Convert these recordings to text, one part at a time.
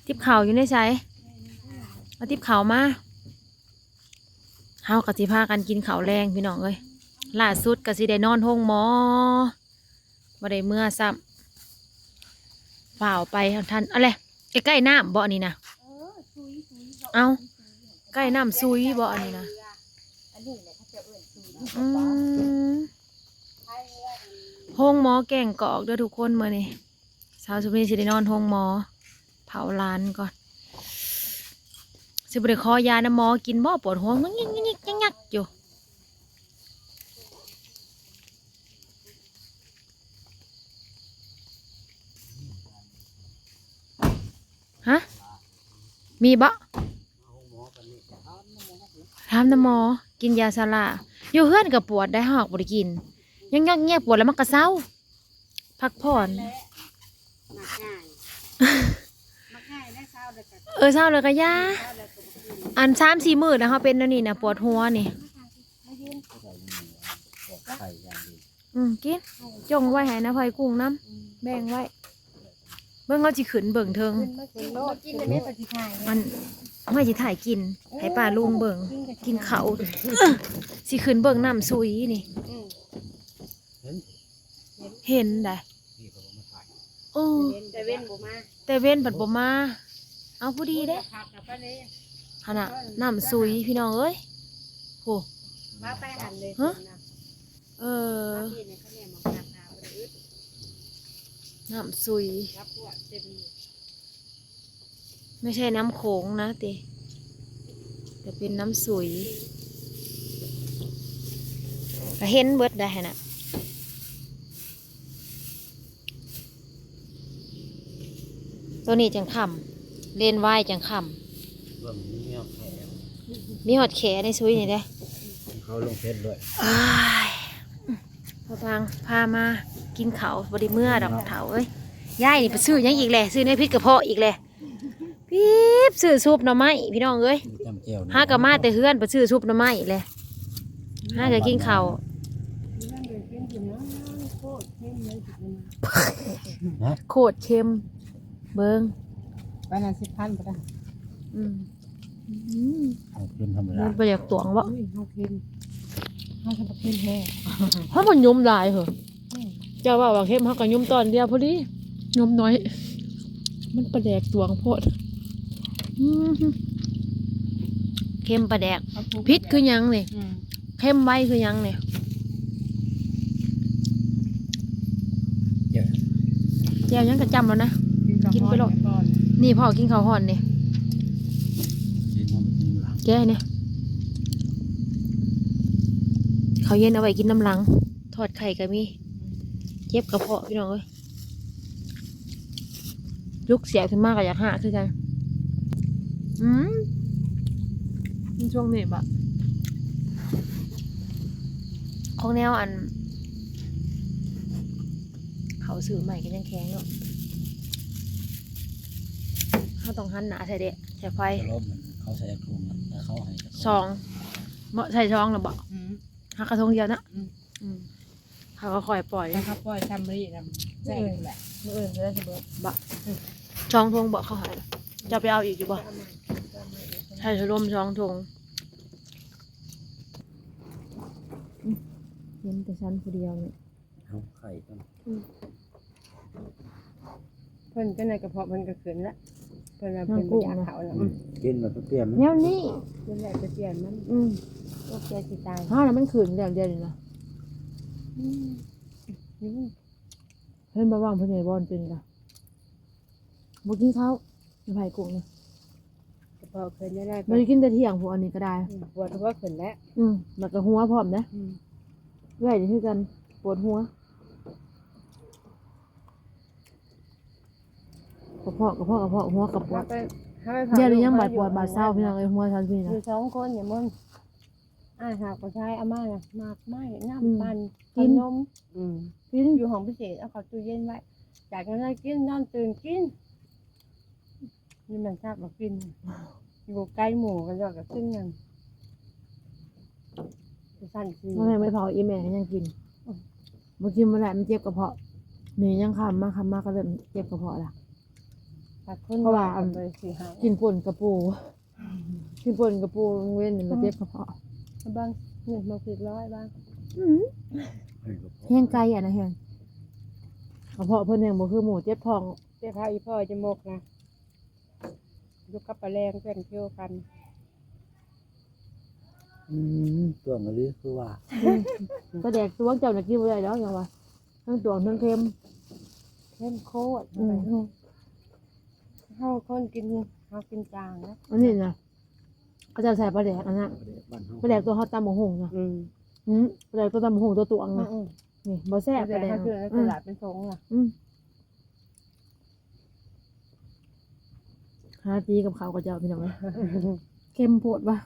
ຕິບເຂົ້າຢູ່ໃນໃສ? ເອົາຕິບເຂົ້າມາ. ເຮົາກໍຊິພາກັນກິນເຂົ້າແລງພີ່ນ້ອງເອີຍ. ລ່າສຸດກໍຊິໄດ້ນອນໂຮງໝໍ ບໍ່ໄດ້ເມືອຊ້ຳ. ຟ້າວໄປທັນ ອັນແລະ ໃກ້ໆນ້ຳບໍ່ອັນນີ້ນະ? ເອົ້າ ໃກ້ນ້ຳຊຸຍບໍ່ອັນນີ້ນະ? ອືມ ໂຮງໝໍແກ້ງກອກເດີ້ທຸກຄົນ ມື້ນີ້ ສາວສຸມນີຊິໄດ້ນອນໂຮງໝໍ ເຝົ້າຫຼານກ່ອນ. ຊິບໍ່ໄດ້ຂໍຢານຳໝໍກິນບໍ່? ປວດຫົວງຶກໆຍັກໆຢູ່. ຮະ? ມີບໍ່? ຖາມນຳໝໍ ກິນຢາຊາລາ. ຢູ່ເຮືອນກໍປວດໄດ໋ ເຮົາຫາກບໍ່ໄດ້ກິນ. ຍັງຍອກແຍກ ປວດແລ້ວມັນກໍເຊົາ ພັກຜ່ອນ. ມັກງ່າຍ ມັກງ່າຍແລ້ວເຊົາແລ້ວກໍ ເອີ ເຊົາແລ້ວກໍຢາ. ເຊົາແລ້ວກໍບໍ່ກິນ. ອັນສາມສີ່ມື້ນະ ເຮົາເປັນແນວນີ້ນະ ປວດຫົວນີ້. ອືມ ກິນ ຈົ່ງໄວ້ໃຫ້ນາໄຜ່ກຸ້ງນຳ ແບ່ງໄວ້. ເບິ່ງ ເຮົາຊິຂຶ້ນເບິ່ງເທິງ ຂຶ້ນມາກິນ ມາກິນແລ້ວແມ່ກໍຊິຖ່າຍ ອັນ ເຮົາຊິຖ່າຍກິນໃຫ້ປ້າລຸງເບິ່ງ. ກິນເຂົ້າ ຊິຂຶ້ນເບິ່ງນ້ຳຊຸຍນີ້. ອືມ ເຫັນ ເຫັນໄດ໋. ໂອ້ ແຕ່ເວັນບໍ່ມາ ແຕ່ເວັນພັດບໍ່ມາ. ເອົາ ພໍດີເດ້ ຫັ້ນນະ ນ້ຳຊຸຍພີ່ນ້ອງເອີຍ. ໂຫ ມາໄປຫັ້ນເລີຍ. ຮະ? ເອີ ນ້ຳຊຸຍ ໄມ່ໃຊ່ນ້ຳໂຂງນະຕິ ແຕ່ເປັນນ້ຳຊຸຍ. ກະເຫັນເບິດໄດ໋ຫັ້ນນະ. ໂຕນີ້ຈັ່ງຄ່ຳ ເລນວາຍຈັ່ງຄ່ຳ. ເບິ່ງມີຮອດແຂ ມີຮອດແຂໃນຊຸຍນີ້ເດ້. ເຂົາລົງເພັດດ້ວຍ. ອ້າຍ ພໍ່ພາງ ພາມາກິນເຂົ້າ ບໍ່ໄດ້ເມືອດອກເຖົ້າເອີຍ. ຍາຍນີ້ໄປຊື້ຫຍັງອີກແຫຼະ? ຊື້ແນວຜິດກະເພາະອີກແຫຼະ. ປີບ ຊື້ຊຸບໜໍ່ໄມ້ພີ່ນ້ອງເອີຍ. ຫາກໍມາແຕ່ເຮືອນ ໄປຊື້ຊຸບໜໍ່ໄມ້ແຫຼະ. ຫາກໍກິນເຂົ້າ ໂຄດເຄັມ ເບິ່ງ ປານນັ້ນສິບພັນບໍ່ໄດ້. ອືມ ອືມ ເອົາເຄັມທຳມະດາ ມັນບໍ່ຢາກຕວງບໍ່? ເຮົາເຄັມ ເຮົາທຳເຄັມແທ້ ເຮົາມັນຍົມຫຼາຍເຮີ. ອືມ ເຈົ້າເວົ້າວ່າເຄັມ ເຮົາກໍຍົມຕອນດຽວພໍດີ ຍົມໜ້ອຍ ມັນປາແດກຕວງໂພດ. ອືມ ເຄັມປາແດກ ເອົາທຸກ ຜິດຄືຫຍັງນີ້? ອືມ ເຄັມໄວຄືຫຍັງນີ້? ແຈ່ວ ແຈ່ວຫຍັງກໍຈ້ຳແລ້ວນະ ກິນໄປໂລດ. ນີ້ພໍ່ກິນເຂົ້າຮ້ອນນີ້ ແກະນີ້ ເຂົ້າເຢັນເອົາໄວ້ກິນນຳຫຼັງ. ທອດໄຂ່ກໍມີ ເຈັບກະເພາະພີ່ນ້ອງເອີຍ. ລຸກສຽບຂຶ້ນມາກໍຢາກຮາກຄືກັນ. ອືມ ມັນຊ່ວງນີ້ບະ ຂອງແນວອັນ ເຂົາຊື້ໃໝ່ກໍຍັງແຂງເນາະ. ເຮົາຕ້ອງຫັນໜ້າໃສ່ເດະ ໃສ່ໄຟ. ສະຫຼົບມັນເຂົາໃສ່ຖົງ ແລ້ວເຂົາໃຫ້ ສອງ ບໍ່ໃສ່ສອງແລ້ວບໍ່? ອືມ ຫາກະຖົງດຽວນະ. ອືມ ອືມ ເຂົາກໍຄ່ອຍປ່ອຍ ແຕ່ເຂົາປ່ອຍຊ່ຳນີ້ນະ ແຊບແຫຼະ. ມື້ອື່ນກໍໄດ້ຊິເບິດ ບະ ອືມ ສອງຖົງບໍ່ເຂົາໃຫ້? ເຈົ້າໄປເອົາອີກຢູ່ບໍ່? ໃສ່ສະຫຼົບສອງຖົງ. ອືມ ເຫັນແຕ່ຊັ້ນຜູ້ດຽວນີ້ ເອົາໄຂ່ກ່ອນ. ອືມ ເພິ່ນຈັ່ງໃດກະເພາະເພິ່ນກໍຂຶ້ນລະ ເພິ່ນວ່າເພິ່ນບໍ່ຢາກເຂົ້ານະ. ອືມ ກິນແລ້ວກໍປ່ຽນ ແນວນີ້ ກິນແລ້ວກໍປ່ຽນມັນ. ອືມ ຕົກໃຈຊິຕາຍ ຫາລະມັນຂຶ້ນແລ້ວດຽວນີ້ນະ. ອືມ ເຫັນບໍ່ວ່າເພິ່ນໃຫ້ບ່ອນເປັນກະ ບໍ່ກິນເຂົ້າ ໃຫ້ໄປກຸ້ງນະ. ກະເພາະຂຶ້ນໄດ້ ບໍ່ໄດ້ກິນແຕ່ທ່ຽງພຸ້ນ ອັນນີ້ກໍໄດ້. ອືມ ປວດຫົວຂຶ້ນແລ້ວ. ອືມ ແລ້ວກໍຫົວພ້ອມເດ້. ອືມ ເອື້ອຍນີ້ຄືກັນ ປວດຫົວ ກະເພາະ ກະເພາະ ກະເພາະ ຫົວກະປວດ. ດຽວນີ້ຍັງບາດປວດບາດເຊົາພີ່ນ້ອງເອີຍ ຫົວຊັ້ນຊີ້ນະ. ຢູ່ສອງຄົນນີ້ມັນ ອ້າຍຫາກະຊາຍເອົາມານະ ໝາກໄມ້ ນ້ຳ ອືມ ປັ່ນ ກິນ ຂະໜົມ. ອືມ ກິນ ຢູ່ຫ້ອງພິເສດ ເອົາເຂົ້າຕູ້ເຢັນໄວ້ ຢາກຫຍັງກໍກິນ ນອນຕື່ນກິນ. ນີ້ແມ່ນຊາບບໍ່ກິນ ຢູ່ໃກ້ໝູ່ກັນ ເຈົ້າກໍກິນນັ້ນ ຊັ້ນຊິ ບໍ່ແມ່ນໄປເຜົາອີ່ແມ່ກໍຍັງກິນ. ອືມ ບໍ່ກິນບໍ່ໄດ້ ມັນເຈັບກະເພາະ. ນີ້ຍັງຄ່ຳມາ ຄ່ຳມາກໍເລີ່ມເຈັບກະເພາະລະ. ຖ້າຄົນ ເພາະວ່າ ນ້ອຍ ອັນ ກໍບໍ່ໄດ້ຊິໃຫ້ ກິນປົ່ນກະປູ ກິນປົ່ນກະປູເວັນນີ້ລະເຈັບກະເພາະ. ອືມ ເບິ່ງ ນີ້ໝາກພິກຮ້ອຍບາງ ອືມ ແຮງໄກອັນນັ້ນແຮງ ກະເພາະເພິ່ນແຮງບໍ່ຄືໝູ່ ເຈັບທ້ອງ. ແຕ່ຖ້າອີ່ພໍ່ຈະໝົກນະ ຢູ່ກັບປາແລງເປັນຄິວກັນ. ອືມ ຕວງອີ່ຫຼີຄືວ່າ ອືມ ປາແດກຕວງເຈົ້ານະກິນບໍ່ໄດ້ດອກ ຫຍັງວ່າ ທັງຕວງທັງເຄັມ ເຄັມໂຄດ. ອືມ ເຮົາຄົນກິນ ເຮົາກິນຈາງນະ ອັນນີ້ນະ ເຂົາເຈົ້າໃສ່ປາແດກອັນນັ້ນ ປາແດກບ້ານເຮົາ ປາແດກຕົວເຮົາຕຳບັກຫຸ່ງນະ. ອືມ ອືມ ປາແດກຕົວຕຳບັກຫຸ່ງຕົວຕວງນະ. ອືມ ນີ້ບໍ່ແຊບປາແດກ ປາແດກເຮົາຊື້ໃນຕະຫຼາດເປັນຖົງນະ. ອືມ ຫາຕີກັບເຂົາເຂົາເຈົ້າ ພີ່ນ້ອງເອີຍ ເຄັມໂພດວ່າ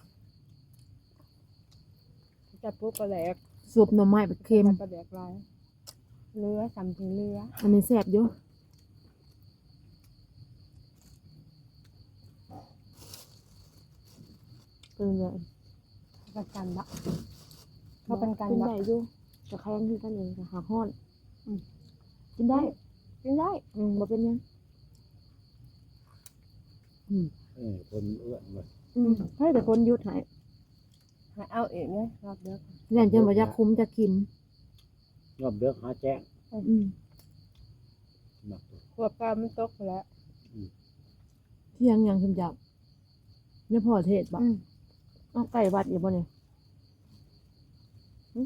ຈັບປຸກປາແດກ ຊຸບໜໍ່ໄມ້ບັດເຄັມ ປາແດກຫຼາຍ ເຫຼືອສ່ຳທີ່ເຫຼືອ. ອັນນີ້ແຊບຢູ່ ເປັນຈັ່ງໃດ ເຂົ້າກັນບໍ່ ເຂົ້າກັນບໍ່ ກິນໄດ້ຢູ່ ກະແຂງຄືກັນເອງ ກະຫາກຮ້ອນ. ອືມ ກິນໄດ້ ກິນໄດ້ ອືມ ບໍ່ເປັນຫຍັງ. ອືມ ເອີ ຄົນເອື້ອນວ່າ ອືມ ໃຜແຕ່ຄົນຢຸດໃຫ້ ໃຫ້ເອົາເອງເລີຍ ຮອບເດິກ ຢ້ານຈະບໍ່ຢາກຄຸມຈະກິນ ຮອບເດິກຫາແຈ້ງ. ອືມ ມັກ ພວກປາມັນຕົກແລ້ວ. ອືມ ທຽງຫຍັງຊຸມເຈົ້າ ແມ່ນພໍ່ເທດບໍ່? ອືມ ເອົາ ໃກ້ວັດຢູ່ບໍ່ນີ້?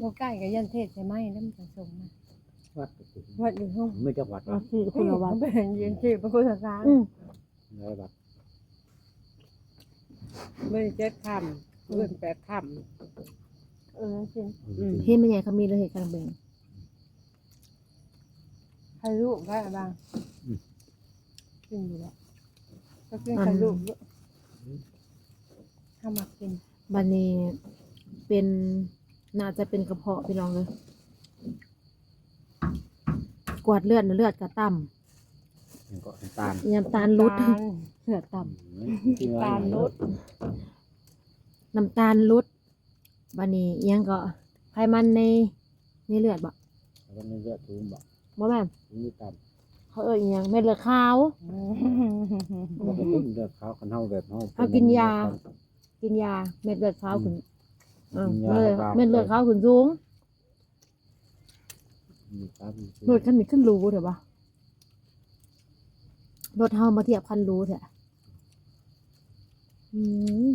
ບໍ່ໃກ້ ກະຢ້ານເທດໃສ່ໄມ້ແລ້ວມັນກະສົ່ງມາ ວັດກະຕິ ວັດຢູ່ຫ້ອງ ມີຈັກວັດ ວັດ ວັດທີ່ຄົນລະວັດ ເປັນເຢັນທີ່ໄປຄົນລະທາງ. ອືມ ຫຼາຍວັດ ມື້ເຈັດຄ່ຳ ອືມ ມື້ແປດຄ່ຳ. ເອີ ຊິ ອືມ ເຫັນແມ່ໃຫຍ່ເຂົາມີແລ້ວເຮັດການເບິ່ງ ໃຫ້ລູກໄດ້ບາງ. ອືມ ກິນຢູ່ແລ້ວ ກໍກິນໃຫ້ລູກຢູ່ ເຮົາມັກກິນ. ບັດນີ້ເປັນ ໜ້າຈະເປັນກະເພາະ ພີ່ນ້ອງເອີຍ ກວດເລືອດ ເລືອດກະຕ່ຳ ຫຍັງເກາະ ນ້ຳຕານ ນ້ຳຕານຫຼຸດ ນ້ຳຕານ ເລືອດຕ່ຳ ອືມ ນ້ຳຕານຫຼຸດ ນ້ຳຕານຫຼຸດ. ບັດນີ້ອີ່ຫຍັງເກາະ ໄຂມັນໃນ ໃນເລືອດບໍ? ໄຂມັນໃນເລືອດສູງບໍ? ບໍ່ແມ່ນ ສູງຫຼືຕ່ຳ ເຂົາເອີ້ນອີ່ຫຍັງ ເມັດເລືອດຂາວ. ອືມ ເລືອດຂາວ ຄັນເຮົາແບບເຮົາ ເຮົາກິນຢາ ກິນຢາ ເມັດເລືອດຂາວຂຶ້ນ ອືມ ເອີ ເມັດເລືອດຂາວຂຶ້ນສູງ. ອືມ ລົດຄັນນີ້ຄືຫຼູແທ້ວະ ລົດເຮົາມາທຽບຄັນຫຼູແທ້. ອືມ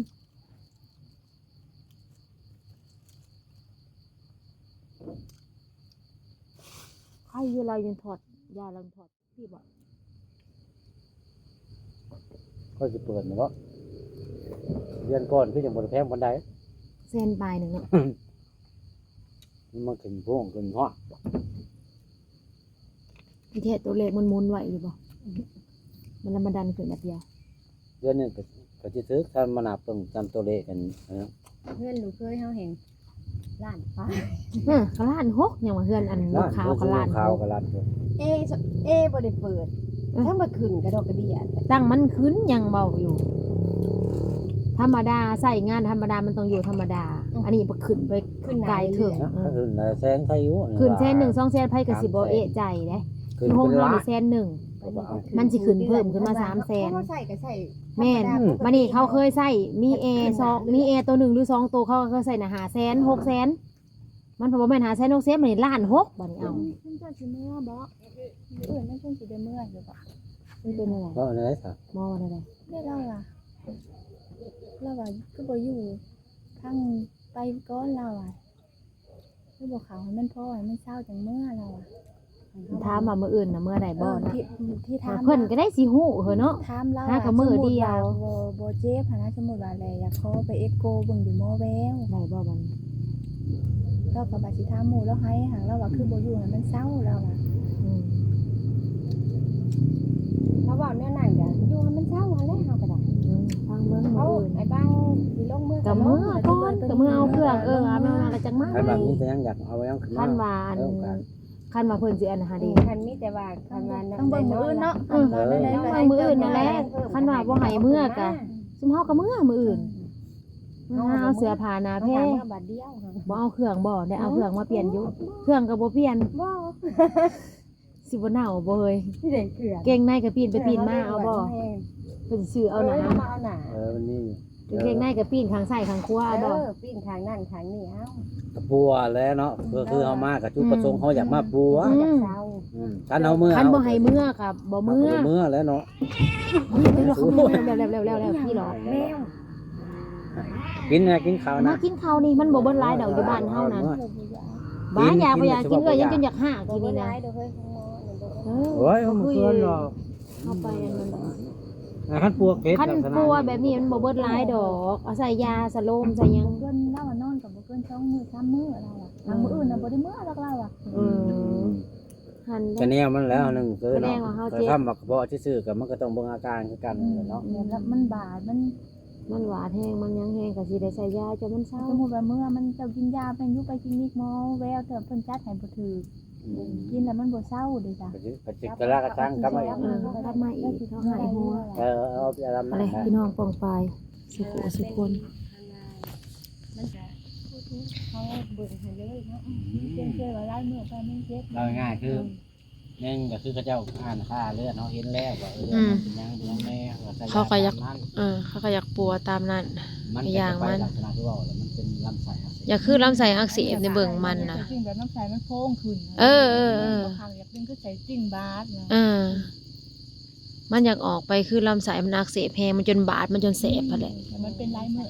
ໃຜຢູ່ລາວຍັງຖອດ ຢາລາວຖອດ ທີ່ບໍ່ ຂ້ອຍຊິເປີດນີ້ບໍ? ເດືອນກ່ອນຄືຍັງບໍ່ໄດ້ແພງປານໃດ ແສນປາຍໜຶ່ງເນາະ. ມັນມາຂຶ້ນພວງຂຶ້ນຮອດ ທີ່ແທ້ຕົວເລກມັນໝູນໄວຢູ່ບໍ່? ມັນລະມາດັນຂຶ້ນບາດດຽວ. ເດືອນໜຶ່ງກໍ ກໍຊິຖືກ ຖ້າມານັບເບິ່ງຕາມຕົວເລກອັນ ເຮືອນລູກເຂີຍເຮົາແຮ່ງ ລ້ານປາຍ ເອີ ກໍລ້ານຫົກ ຍັງວ່າເຮືອນອັນລູກຂາວກໍລ້ານຫົກ ເອ ເອ ບໍ່ໄດ້ເປີດ ເອີ ທັງມາຂຶ້ນກະດອກກະເດ້ຍ ຕັ້ງມັນຂຶ້ນຍັງເວົ້າຢູ່ ທຳມະດາ ໃຊ້ງານທຳມະດາມັນຕ້ອງຢູ່ທຳມະດາ ອືມ ອັນນີ້ໄປຂຶ້ນໄປ ຂຶ້ນໄກເຖິງ ເອີ ຂຶ້ນແສນໄຄຢູ່ ຂຶ້ນແສນໜຶ່ງ ສອງແສນ ໃຜກໍຊິບໍ່ເອະໃຈເດ້ ຄືໂຮງເຮົານີ້ແສນໜຶ່ງ ມັນຊິຂຶ້ນເພີ່ມຂຶ້ນມາສາມແສນ ເຮົາໃຊ້ກໍໃຊ້ ແມ່ນ ບັດນີ້ເຂົາເຄີຍໃຊ້ ມີແອສອງ ມີແອໂຕໜຶ່ງຫຼືສອງໂຕ ເຂົາກໍເຄີຍໃຊ້ນະ ຫ້າແສນ ຫົກແສນ ມັນບໍ່ແມ່ນຫ້າແສນ ຫົກແສນ ບັດນີ້ລ້ານຫົກ ບັດນີ້ເອົາ ເພິ່ນເຈົ້າຊິເມືອບໍ່? ມື້ອື່ນມັນເພິ່ນຊິໄດ້ເມືອຢູ່ບໍ່? ມັນເປັນຈັ່ງໃດ? ເວົ້າແນວໃດຊະ? ເວົ້າແນວໃດ? ແມ່ລາວວ່າ ລາວວ່າຄືບໍ່ຢູ່ທາງ ໄປກ່ອນ ລາວວ່າ ຄືບໍ່ເຂົ້າໃຫ້ມັນພໍ ໃຫ້ມັນເຊົາຈັ່ງເມືອ ລາວວ່າ. ຖາມວ່າມື້ອື່ນນະເມືອໄດ້ບໍ່ນະ? ທີ່ ທີ່ຖາມ ເພິ່ນກໍໄດ້ຊິຮູ້ເຮີເນາະ ຖາມລາວວ່າ ຫາກໍມື້ດຽວ ສົມມຸດວ່າບໍ່ ບໍ່ເຈັບຫັ້ນນະ ສົມມຸດວ່າແລ ຢາກຂໍໄປເອັກໂກເບິ່ງຢູ່ໝໍແວວ ໄດ້ບໍ່ບັດນີ້? ລາວກໍວ່າຊິຖາມໝູ່ລາວໃຫ້ ຫາກລາວວ່າ ອືມ ຄືບໍ່ຢູ່ໃຫ້ມັນເຊົາ ລາວວ່າ ອືມ ລາວເວົ້າແນວນັ້ນ ກໍຢູ່ໃຫ້ມັນເຊົາຫັ້ນແຫຼະ ເຮົາກໍໄດ້ ອືມ ຟັງເບິ່ງມື້ອື່ນ ເອົາ ອ້າຍບັງຊິລົງເມືອ ກໍເມືອກ່ອນ ກໍເມືອເອົາເຄື່ອງ ເອີ ເອົາແນວນັ້ນລະຈັ່ງມາ ຄັນວ່າມີແຕ່ຫຍັງຢາກເອົາຫຍັງຂຶ້ນມາ ຄັນວ່າອັນ ເອີ ຄັນວ່າເພິ່ນຊິອັນນັ້ນຫັ້ນເດ້ ຄັນມີແຕ່ວ່າ ຄັນວ່າ ຕ້ອງເບິ່ງມື້ອື່ນເນາະ ເອີ ຕ້ອງເບິ່ງມື້ອື່ນນັ້ນແຫຼະ ຄັນວ່າບໍ່ໃຫ້ເມືອກະ ຊຸມເຮົາກໍເມືອມື້ອື່ນ ເຮົາຫາເອົາເສື້ອຜ້າໜ້າແພ ເຮົາຫາເມືອບາດດຽວ ບໍ່ເອົາເຄື່ອງບໍ່ ໄດ້ເອົາເຄື່ອງມາປ່ຽນຢູ່ ເຄື່ອງກໍບໍ່ປ່ຽນ ບໍ່ ໃ ຊິບໍ່ເນົ່າບໍ່ເຮີ້ຍ? ຊິໄດ້ເກືອ ເກງໃນກໍປີ້ນໄປປີ້ນມາເອົາບໍ່? ເພິ່ນຊິຊື້ເອົາໜ້າ ເອີ ເອົາໜ້າ ເອີ ມັນມີຢູ່ ກາງເກງໃນກໍປີ້ນຂ້າງຊ້າຍຂ້າງຂວາເອົາບໍ່? ເອີ ປີ້ນຂ້າງນັ້ນຂ້າງນີ້ເອົາ ກໍປົວແຫຼະເນາະ ອືມ ກໍຄືເຮົາມາກໍຈຸດປະສົງເຮົາຢາກມາປົວ ອືມ ຢາກເຊົາ ອືມ ຄັນເຮົາເມືອ ຄັນບໍ່ໃຫ້ເມືອກໍບໍ່ເມືອ ເຮົາກໍບໍ່ເມືອແຫຼະເນາະ ແລ້ວໆໆ ພີ່ຫຼອກແມວ ກິນນະ ກິນເຂົ້ານະ ມາກິນເຂົ້ານີ້ ມັນບໍ່ເບິດຫຼາຍດອກ ຢູ່ບ້ານເຮົານະ ເອີ ບໍ່ຢາກ ບໍ່ຢາກກິນເລີຍ ຍັງຈົນຢາກຫາກຢູ່ນີ້ນະ ເອີ ໂອ້ຍ ບໍ່ຄືນດອກ ເຮົາໄປອັນນັ້ນດອກ ອ່າ ຄັນປົວເຜັດ ຄັນປົວແບບນີ້ມັນບໍ່ເບິດຫຼາຍດອກ ເອົາໃສ່ຢາສະໂລມໃສ່ຫຍັງ ເກີນ ລາວວ່ານອນກໍບໍ່ເກີນສອງມື້ສາມມື້ ລາວວ່າ ອືມ ມື້ອື່ນນະບໍ່ໄດ້ເມືອດອກ ລາວວ່າ ເອີ ອືມ ຫັ້ນແຫຼະ ກະແນວມັນແຫຼະ ໜຶ່ງຄືເນາະ ສະແດງວ່າເຮົາເຈັບ ຖ້າວ່າກະເພາະຊື່ໆ ກະມັນກະຕ້ອງເບິ່ງອາການຄືກັນແຫຼະເນາະ ອືມ ແບບມັນບາດ ມັນ ມັນຫວາດແຮງ ມັນຫຍັງແຮງ ກະຊິໄດ້ໃສ່ຢາຈົນມັນເຊົາ ສົມມຸດວ່າເມື່ອມັນ ເຈົ້າກິນຢາແມ່ນຢູ່ໄປຄລີນິກໝໍແວວ ເທື່ອເພິ່ນຈັດໃຫ້ບໍ່ຖືກ ອືມ ກິນແລ້ວມັນບໍ່ເຊົາເດ້ຈ້ະ ກະຊິ ກະຊິກະລາກະຊັງກັບມາອີກ ເອີ ກັບມາອີກ ເຂົາໃຫ້ຫົວ ເອີ ເອົາໄປອາບນ້ຳ ອັນນີ້ພີ່ນ້ອງປ້ອງປາຍ ສຸຂູສຸຄົນ ມັນກະເຂົາເບິ່ງໃຫ້ເລີຍເນາະ ອືມ ເພິ່ນເຄີຍວ່າຫຼາຍມື້ໄປມັນເຈັບ ເວົ້າງ່າຍໆຄື ອືມ ໜຶ່ງກໍຄືເຂົາເຈົ້າອ່ານຄ່າເລືອດເຮົາເຫັນແລ້ວວ່າ ເອີ ອືມ ມັນເປັນຫຍັງເປັນຫຍັງແນ່ ເຂົາກໍຢາກ ເອີ ເຂົາກໍຢາກປົວຕາມນັ້ນ ມັນກໍຢາກໄປລັກສະນະຄືເວົ້າແຫຼະ ມັນເປັນລຳໄສ້ອັກເສບ ຢາກຄືລຳໄສ້ອັກເສບໃນເບິ່ງມັນນະ ແບບລຳໄສ້ມັນໂພງຂຶ້ນ ເອີ ເອີ ເອີ ບາງຄັ້ງຢາກເປັນຄືໄສ້ຕິ່ງບາດນະ ເອີ ມັນຢາກອອກໄປຄືລຳໄສ້ມັນອັກເສບແຮງ ມັນຈົນບາດ ມັນຈົນແສບຫັ້ນແຫຼະ ອືມ ແຕ່ມັນເປັນຫຼາຍມື້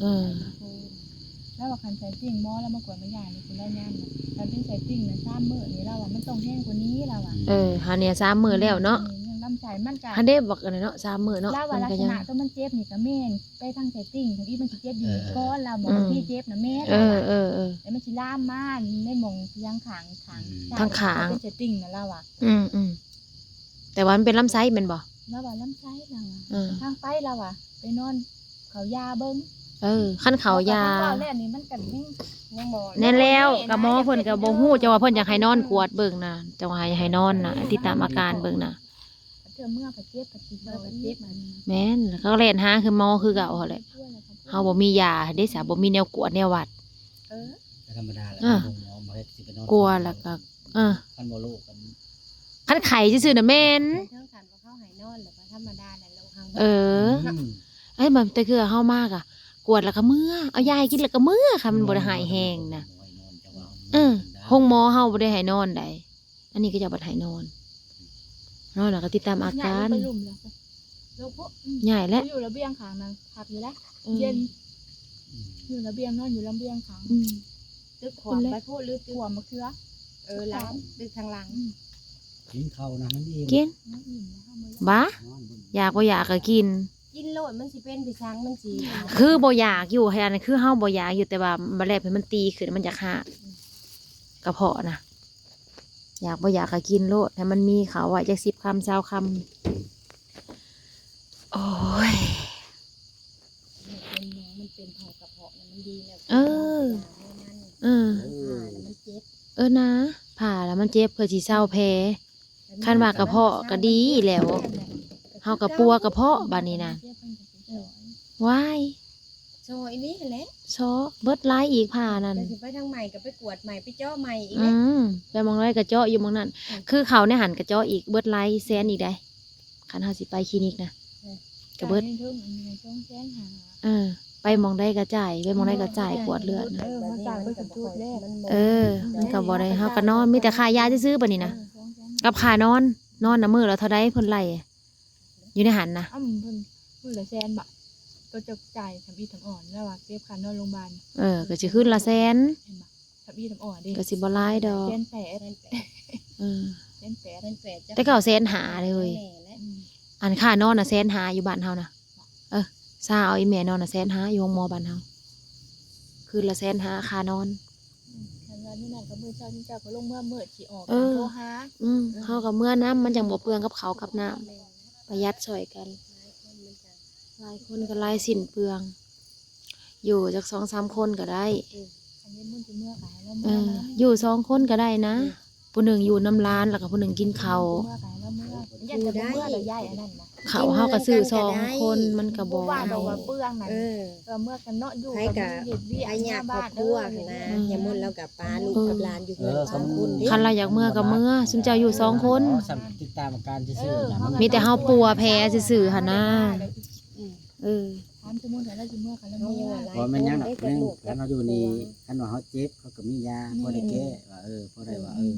ເອີ ລາວວ່າຄັນໄສ້ຕິ່ງ ໝໍລາວມາກວດມາຢານີ້ ເພິ່ນລາຍງານນະ ຄັນເປັນໄສ້ຕິ່ງນະ ສາມມື້ນີ້ ລາວວ່າມັນຕ້ອງແຮງກວ່ານີ້ ລາວວ່າ ເອີ ຫັ້ນແຫຼະ ສາມມື້ແລ້ວເນາະ ອືມ ລຳໄສ້ມັນກະ ຫັ້ນເດ້ ບັກອັນນັ້ນເນາະ ສາມມື້ເນາະ ລາວວ່າລັກສະນະໂຕມັນເຈັບນີ້ກະແມ່ນໄປທາງໄສ້ຕິ່ງ ທາງອີກມັນຊິເຈັບຢູ່ ເອີ ກ່ອນ ລາວ ໝໍ ເອີ ທີ່ເຈັບນະແມ່ນ ເອີ ເອີ ເອີ ແລ້ວມັນຊິລາມມາໃນໝ່ອງທາງຂ້າງ ທາງ ອືມ ທາງຂ້າງ ເປັນໄສ້ຕິ່ງນະ ລາວວ່າ ອືມ ອືມ ແຕ່ວ່າມັນເປັນລຳໄສ້ແມ່ນບໍ່? ລາວວ່າລຳໄສ້ ລາວວ່າ ເອີ ທາງໄປ ລາວວ່າໄປນອນເຂົ້າຢາເບິ່ງ ເອີ ຄັນເຂົ້າຢາ ເຂົາກໍເວົ້າແລ້ວນີ້ ມັນກໍຍັງ ຍັງໝໍ ແມ່ນແລ້ວ ແມ່ນ ກໍໝໍເພິ່ນກໍບໍ່ຮູ້ ແຕ່ວ່າເພິ່ນຢາກໃຫ້ນອນກວດເບິ່ງນະ ເຈົ້າໃຫ້ ໃຫ້ນອນນະ ຕິດຕາມອາການເບິ່ງນະ ເທື່ອເມື່ອໄປເຈັບ ໄປຕິດຕໍ່ໄປເຈັບ ແມ່ນ ເຂົາກໍແລ່ນຫາຄືໝໍຄືເກົ່າຫັ້ນແຫຼະ ເຮົາບໍ່ມີຢາເດ້ສະ ບໍ່ມີແນວກວດແນວວັດ ເອີ ກໍທຳມະດາແຫຼະ ເອີ ໂຮງໝໍບໍ່ເຮັດ ຊິໄປນອນ ກວດແລ້ວກໍ ເອີ ຄັນບໍ່ໂລກ ຄັນໄຂ້ຊື່ໆນະແມ່ນ ເຖິງຂັ້ນວ່າເຂົາໃຫ້ນອນແລ້ວກໍທຳມະດາແຫຼະ ໂລກເຮົາ ເອີ ອືມ ເອີຍ ບາງແຕ່ເທື່ອເຮົາມາກະກວດແລ້ວກໍເມືອ ເອົາຢາໃຫ້ກິນແລ້ວກໍເມືອ ຄັນມັນບໍ່ໄດ້ຮ້າຍແຮງນະ ເອີ ໂຮງໝໍເຮົາບໍ່ໄດ້ໃຫ້ນອນໃດ ອັນນີ້ເຂົາເຈົ້າບັດໃຫ້ນອນ ນອນແລ້ວກໍຕິດຕາມອາການ ຍ້າຍໄປລຸ່ມແລ້ວ ໂລກໂພະ ອືມ ຍ້າຍແລ້ວ ຢູ່ລະບຽງຂ້າງນັ້ນ ຄັກຢູ່ແລ້ວ ເອີ ເຢັນ ອືມ ຢູ່ລະບຽງ ນອນຢູ່ລະບຽງຂ້າງ ອືມ ຕຶກຂວາມໄປພຸ້ນ ຫຼືຕຶກຂວາມມະເຂືອ ເອີ ຫຼັງຕຶກທາງຫຼັງ ອືມ ກິນເຂົ້ານະ ມັນອີ່ມ ກິນ ມັນອີ່ມແລ້ວ ບໍ່ຢາກ ຢາກບໍ່ຢາກກໍກິນ ກິນໂລດ ມັນຊິເປັນໄປສັງ ມັນຊິ ຄືບໍ່ຢາກຢູ່ ອັນນັ້ນຄືເຮົາບໍ່ຢາກຢູ່ ແຕ່ວ່າບັດແລ້ວມັນຕີຂຶ້ນ ມັນຢາກຮາກ ອືມ ກະເພາະນະ ຢາກບໍ່ຢາກກໍກິນໂລດ ໃຫ້ມັນມີເຂົ້າໄວ້ຈັກສິບຄຳ ຊາວຄຳ ໂອ້ຍ ມັນເປັນ ມັນເປັນເຂົ້າກະເພາະນະ ມັນດີແລ້ວ ເອີ ເອີ ຜ່າແລ້ວມັນເຈັບ ເອີນະ ຜ່າແລ້ວມັນເຈັບ ເພື່ອຊິເຊົາແຜ ຄັນວ່າກະເພາະກໍດີແລ້ວ ເຮົາກໍປົວກະເພາະບາດນີ້ນະ ເອີ ວ້າຍ ຊໍອີ່ຫຼີຫັ້ນແຫຼະ ຊໍເບິດຫຼາຍອີກ ຜ່ານັ້ນ ແຕ່ຊິໄປທາງໃໝ່ກໍໄປກວດໃໝ່ ໄປເຈາະໃໝ່ອີກ ອືມ ໄປໝ່ອງໃດກໍເຈາະຢູ່ໝ່ອງນັ້ນ ເອີ ຄືເຂົ້າໃນຫັ້ນກໍເຈາະອີກ ເບິດຫຼາຍແສນອີກໃດ ຄັນເຮົາຊິໄປຄລີນິກນະ ເອີ ກໍເບິດ ຈ່າຍເງິນເຖິງອັນນີ້ສອງແສນຫ້າ ເອີ ໄປໝ່ອງໃດກໍຈ່າຍ ໄປໝ່ອງໃດກໍຈ່າຍ ກວດເລືອດນະ ເອີ ເຮົາຈ່າຍໄປທຸກຈຸດແລ້ວ ເອີ ມັນກໍບໍ່ໄດ້ ເຮົາກໍນອນ ມີແຕ່ຄ່າຢາຊື່ໆ ບາດນີ້ນະ ເອີ ສອງແສນ ກັບຄ່ານອນ ນອນນະມື້ລະເທົ່າໃດເພິ່ນໄລ່ ຢູ່ໃນຫັ້ນນະ ອືມ ເພິ່ນມື້ລະແສນບໍ ໂຕເຈົ້າຈ່າຍທຳອິດທຳອ່ອນ ແລ້ວວ່າເກັບຄ່ານອນໂຮງບານ ເອີ ກໍຊິຄືນລະແສນ ເຫັນບໍ ທຳອິດທຳອ່ອນເດ້ ກໍຊິບໍ່ຫຼາຍດອກ ແສນແປດ ເອີ ແສນແປດ ແສນແປດ ແຕ່ເກົ່າແສນຫ້າເລີຍ ອືມ ອັນຄ່ານອນນະແສນຫ້າຢູ່ບ້ານເຮົານະ ເອີ ຊາເອົາອີ່ແມ່ນອນນະແສນຫ້າຢູ່ໂຮງໝໍບ້ານເຮົາ ຄືນລະແສນຫ້າຄ່ານອນ ອືມ ຄັນວ່າມື້ນັ້ນກໍມື້ເຊົ້າ ເຈົ້າກໍລົງເມືອມື້ຊິອອກ ເອີ ໂທຫາ ອືມ ເອີ ເຮົາກໍເມືອນຳ ມັນຈັ່ງບໍ່ເປືອງກັບເຂົ້າກັບນ້ຳ ແມ່ນ ປະຢັດຊ່ອຍກັນ ຫຼາຍຄົນກໍຫຼາຍຊິ້ນເປືອງ ຢູ່ຈັກສອງສາມຄົນກໍໄດ້ ເອີ ຄັນເຫັນບຸນຊິເມືອກໍໃຫ້ລາວເມືອ ເອີ ນຳ ຢູ່ສອງຄົນກໍໄດ້ນະ ເອີ ຜູ້ໜຶ່ງຢູ່ນຳຫຼານ ແລ້ວກໍຜູ້ໜຶ່ງກິນເຂົ້າ ເມືອກໍໃຫ້ລາວເມືອ ຢ້ານແຕ່ບໍ່ເມືອແລ້ວຢ້າຍອັນນັ້ນນະ ເຂົ້າເຮົາກໍຊື້ສອງຄົນ ມັນກໍບໍ່ ບໍ່ວ່າດອກວ່າເປືອງນັ້ນ ເອີ ກໍເມືອກັນເນາະ ຢູ່ກັນເຮັດວຽກ ໃຜກໍໃຫ້ຍາກຄອບຄົວຫັ້ນນະ ຍາມໝົດແລ້ວກໍປາລູກກັບຫຼານຢູ່ເຮືອນສອງຄົນເດ້ ຄັນລາວຢາກເມືອກໍເມືອ ຊຸມເຈົ້າຢູ່ສອງຄົນ ອໍ ຊ່ຳຕິດຕາມອາການຊື່ໆ ເອີ ນະ ມີແຕ່ເຮົາປົວແພຊື່ໆຫັ້ນນະ ອືມ ເອີ ຖາມສົມມຸດວ່າລາວຊິເມືອກັນລະເມືອ ບໍ່ແມ່ນຫຍັງດອກ ຄັນເຮົາຢູ່ນີ້ ຄັນວ່າເຮົາເຈັບ ເຮົາກໍມີຢາ ພໍໄດ້ແກ້ວ່າ ເອີ ພໍໄດ້ວ່າ ເອີ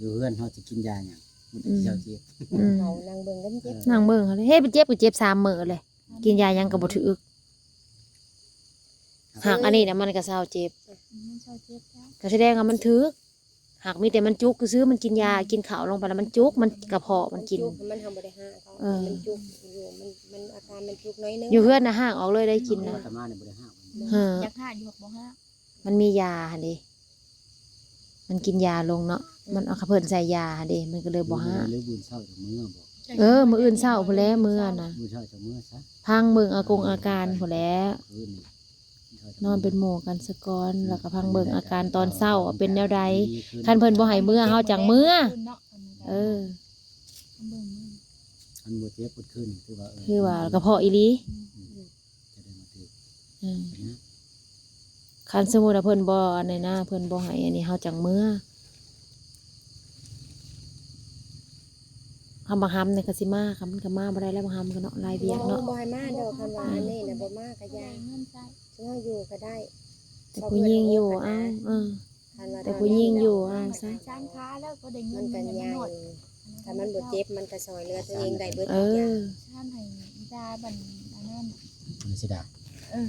ຢູ່ເຮືອນເຮົາຊິກິນຢາຫຍັງ ມັນກໍຊິເຊົາເຈັບ ອືມ ເຮົານັ່ງເບິ່ງກັນເຈັບ ນັ່ງເບິ່ງເຮົາເລີຍ ເຮັດໄປເຈັບກໍເຈັບສາມມື້ເລີຍ ກິນຢາຫຍັງກໍບໍ່ຖືກ ຫາກອັນນີ້ນະມັນກໍເຊົາເຈັບ ມັນເຊົາເຈັບແລ້ວ ກໍສະແດງວ່າມັນຖືກ ຫາກມີແຕ່ມັນຈຸກຊື່ໆ ມັນກິນຢາ ກິນເຂົ້າລົງໄປແລ້ວມັນຈຸກ ມັນກະເພາະມັນກິນ ມັນທຳບໍ່ໄດ້ຫາກ ເອີ ມັນຈຸກຢູ່ ມັນ ມັນອາການມັນຈຸກໜ້ອຍໜຶ່ງ ຢູ່ເຮືອນນະ ຫາກອອກເລີຍໄດ້ກິນນະ ອາດຕະມານີ້ບໍ່ໄດ້ຫາກ ເອີ ຢາກຫາກຢູ່ບໍ່ຫາກ ມັນມີຢາຫັ້ນເດ້ ມັນກິນຢາລົງເນາະ ມັນເອົາຂະເພິ່ນໃສ່ຢາຫັ້ນເດ້ ມັນກໍເລີຍບໍ່ຫາກ ມື້ອື່ນເຊົ້າເມືອບໍ່ ເອີ ມື້ອື່ນເຊົ້າພຸ້ນແຫຼະເມືອນະ ມື້ເຊົ້າຈະເມືອຊະ ພັງເບິ່ງອາກົງອາການພຸ້ນແຫຼະ ຄືນນີ້ ນອນເປັນໝູ່ກັນສາກ່ອນ ແລ້ວກໍພັງເບິ່ງອາການຕອນເຊົ້າວ່າເປັນແນວໃດ ຄັນເພິ່ນບໍ່ໃຫ້ເມືອເຮົາຈັ່ງເມືອ ເອີ ຄັນບໍ່ເຈັບເບິດຄືນ ຖືວ່າ ເອີ ຄືວ່າກະເພາະອີ່ຫຼີ ອືມ ຈະໄດ້ມາຖືກ ອືມ ເປັນຫຍັງ ຄັນສົມມຸດວ່າເພິ່ນບໍ່ອັນນີ້ນະ ເພິ່ນບໍ່ໃຫ້ອັນນີ້ ເຮົາຈັ່ງເມືອ ຄຳບັກຫຳນີ້ກໍຊິມາ ມັນກໍມາບໍ່ໄດ້ແລ້ວ ບັກຫຳກໍເນາະ ຫຼາຍວຽກເນາະ ບໍ່ໃຫ້ມາດອກ ຄັນວ່າອັນນີ້ນະບໍ່ມາກໍຢ່າ ເງິນໃຊ້ ເຮົາຢູ່ກໍໄດ້ ແຕ່ຜູ້ຍິງຢູ່ເອົາ ເອີ ຄັນວ່າ ແຕ່ຜູ້ຍິງຢູ່ເອົາຊະ ສ້າງຄ່າແລ້ວກໍໄດ້ເງິນ ມັນກໍໃຫຍ່ ມັນກໍນ້ອຍ ຖ້າມັນບໍ່ເຈັບ ມັນກໍຊ່ອຍເຫຼືອຕົວເອງໄດ້ເບິດທຸກຢ່າງ ເອີ ທຳໃຫ້ອີດາບັນອັນນັ້ນ ເອີ ເສຍດາຍ ເອີ